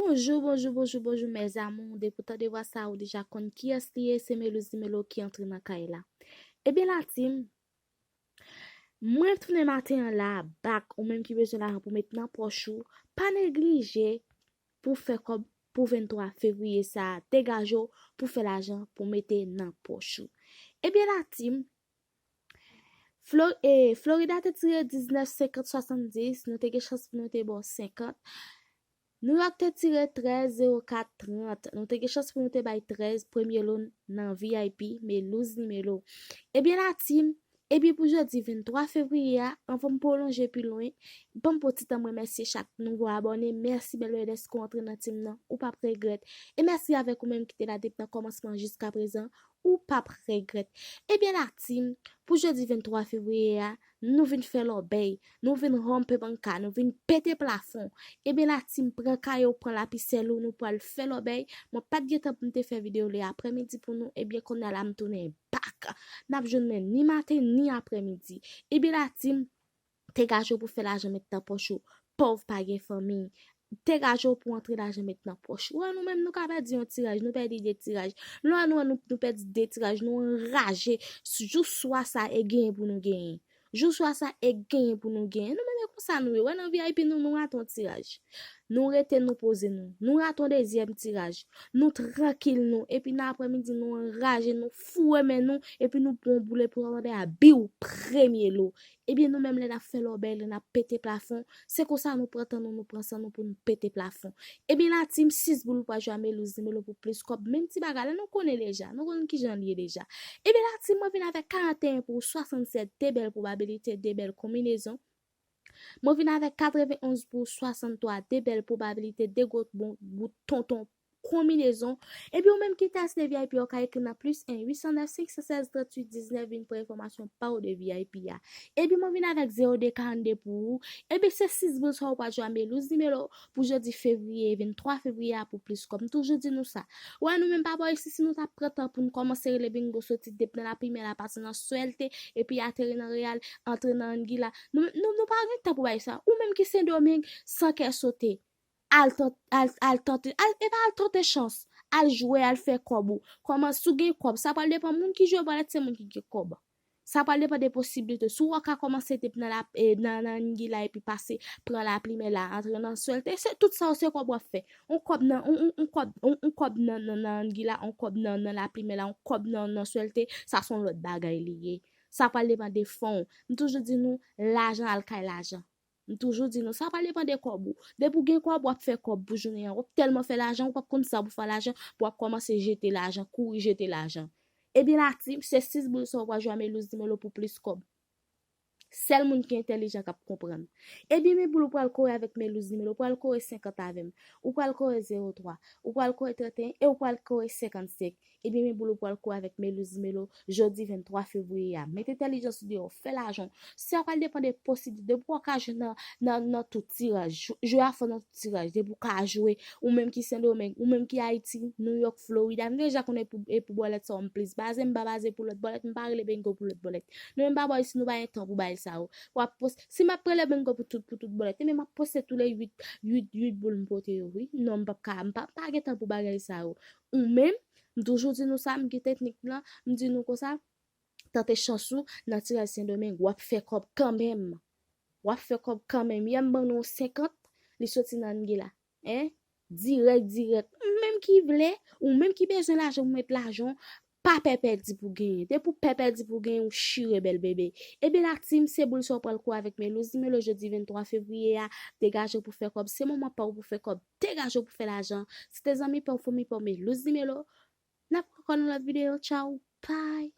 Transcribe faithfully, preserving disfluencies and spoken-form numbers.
Bonjou, bonjou, bonjou, bonjou, mes amours. Depi w tande vwa sa, ou deja konn kiyès li ye, se Melouz Nimelo ki antre nan kay la. Ebyen, la team, mwen tounen maten an la, bak, ou menm ki bezwen lajan pou met nan pòch ou, pa neglije pou fè kòb pou venntwa fevriye sa a, degaje w pou fè lajan pou mete nan pòch ou. Ebyen, la team, Flo- eh, Florida te tire diznèf, senkant, swasanndis, nou te gen chans pou nou te ba w senkant. New York te tire trèz, zewo kat, trant, nou te gen chans pou nou te bay trèz, premye lo nan V I P, Melouz Nimelo. Ebyen, la team, ebyen, pou jodi venntwa fevriye a, anvan m pwolonje pi lwen, ban m pran ti tan m remèsye chak nouvo abòne. Mèsi, bèl bèl, dèske w antre nan team nan, ou p ap regrèt. E mèsi avèk ou menm ki te la depi nan kòmansman jiska prezan, ou p ap regrèt. Ebyen, la team, pou jodi venntwa fevriye a, nou vin fè lòbèy, nou vin ranpe banka, nou vin pete plafon. Ebyen, la team, pran kaye w, pran lapisèl ou, nou pral fè lòbèy. Mwen pa t gen tan pou m te fè videyo lè aprèmidi pou nou, ebyen, kounye a la m tounen bak. N ap jwenn mwen ni maten ni aprèmidi. Ebyen, la team, degaje w pou fè lajan met nan pòch ou. Pòv pa gen fanmi. Degaje w pou antre lajan met nan pòch ou. Wè, nou menm, nou ka pèdi yon tiraj, nou pèdi de tiraj. Lè nou, nou, nou pèdi de tiraj, nou anraje. Jou swa sa e genyen pou nou genyen. Jou swa sa e genyen pou nou genyen. Nou menm, e konsa nou ye. Wè, nan V I P nou, nou rate yon tiraj. Nou rete, nou poze nou. Nou rate yon dezyèm tiraj. Nou trankil nou. Epi nan aprèmidi, nou anraje, nou foure men nou. Epi nou pran boule pou tande a biw, premye lo. Ebyen, nou menm, lè n ap fè lòbèy, lè n ap pete plafon, se konsa nou pran tan nou, nou pran san nou pou nou pete plafon. Ebyen, la team, sis boul ou pral jwe a Melouz Nimelo pou plis kòb. Menm ti bagay la, nou konnen deja, nou konnen kijan l ye deja. Ebyen, la team, mwen vin avèk karanteyen pou swasannsèt, de bèl pwobabilite, de bèl konbinezon. Mwen vin avèk katrevenonz pou swasanntwa, de bèl pwobabilite, de gwo bon bout tonton konbinezon. Epi ou menm ki te asine V I P a, ou ka ekri nan plis en uit san nèf senk san sèz tranntuit diznèf, vin pran enfòmasyon pa w de V I P a. Epi mwen vin avèk zewo de karannde pou ou. Epi se sis boul sa ou pral jwe a Melouz Nimelo pou jodi fevriye, venntwa fevriye a pou plis kòb. M toujou di nou sa. Wè, nou menm pa bò isi, si nou ta pran tan pou n kòmanse rele bingo soti depi nan Laplimè la, pase nan Suerte, epi ateri nan Real, antre nan Anguilla. Nou, nou, nou pa gen tan pou bay sa. Ou menm ki Sendomeng, san kè sote. Al tan-, al, al tante, al, e pa al tante chans. Al jwe, al fè kòb ou. Kòman, si w gen kòb, sa pral depann moun ki jwe bòlèt, se moun ki gen kòb. Sa pral depann de posiblite. Si w ka kòmanse depi nan la, e, nan, nan Anguilla epi pase, pran Laplimè la, antre nan Suerte, se tout sa yo se kòb w ap fè. On kòb nan, on, on, on kòb, on, on kòb nan, nan, nan Anguilla, on kòb nan, nan Laplimè la, on kòb nan, nan Suerte, sa se yon lòt bagay li ye. Sa pral depann de fon w. M toujou di nou, lajan al kay lajan. M toujou di nou, sa pral depann de kòb ou. Depi w gen kòb, w ap fè kòb pou jounen an. W ap tèlman fè lajan, ou p ap konn sa pou fè lajan, pou w ap kòmanse jete lajan, kouri jete lajan. Ebyen, la team, se sis boul sa ou pral jwe a Melouz Nimelo pou plis kòb. Sèl moun ki entèlijan k ap konprann. Ebyen, men boul ou pral kore avèk Melouz Nimelo, ou pral kore senkant avè m, ou pral kore zewo twa, ou pral kore trannteyen e ou pral kore senkannsenk. Ebyen, men boul ou pral kore avèk Melouz Nimelo jodi venntwa fevriye a. Met entèlijans ou deyò, fè lajan w. Sa pral depann de posiblite. Depi w ka jwe nan, nan, nan tout tiraj, jwe a fò nan tout tiraj. Depi w ka jwe, ou menm ki Sendomeng, ou menm ki Ayiti, Nouyòk, Florida, m deja konnen pou, e pou bòlèt sa yo m plis baze, m pa baze pou lòt bòlèt, m pa rele bingo pou lòt bòlèt. Nou menm pa bò isi, nou pa gen tan pou bagay sa yo. W ap poste, si m ap rele bingo pou tout, pou tout bòlèt, ebyen m ap poste tou le uit, uit, uit boul m pote yo, wi. Non, m p ap ka, m pa, m pa gen tan pou bagay sa yo. Ou menm, m toujou di nou sa, m gen teknik lan, m di nou konsa, tante chans ou nan tiraj Sendomeng, w ap fè kòb kanmenm. W ap fè kòb kanmenm. Yè m ban nou senkant, li soti nan Anguilla. Hein? Dirèk, dirèk. Ou menm ki vle, ou menm ki bezwen lajan pou met lajan, pa pè pèdi pou genyen. Depi w pè pèdi pou genyen, ou chire bèl bebe. Ebyen, la team, se boul sa w pral kore avèk Melouz Nimelo jodi venntwa fevriye a. Degaje w pou fè kòb. Se moman pa w pou fè kòb. Degaje w pou fè lajan. Se te zanmi pa w, fanmi pa w, Melouz Nimelo. N ap wè ankò nan lòt videyo. Tchaw. Bye.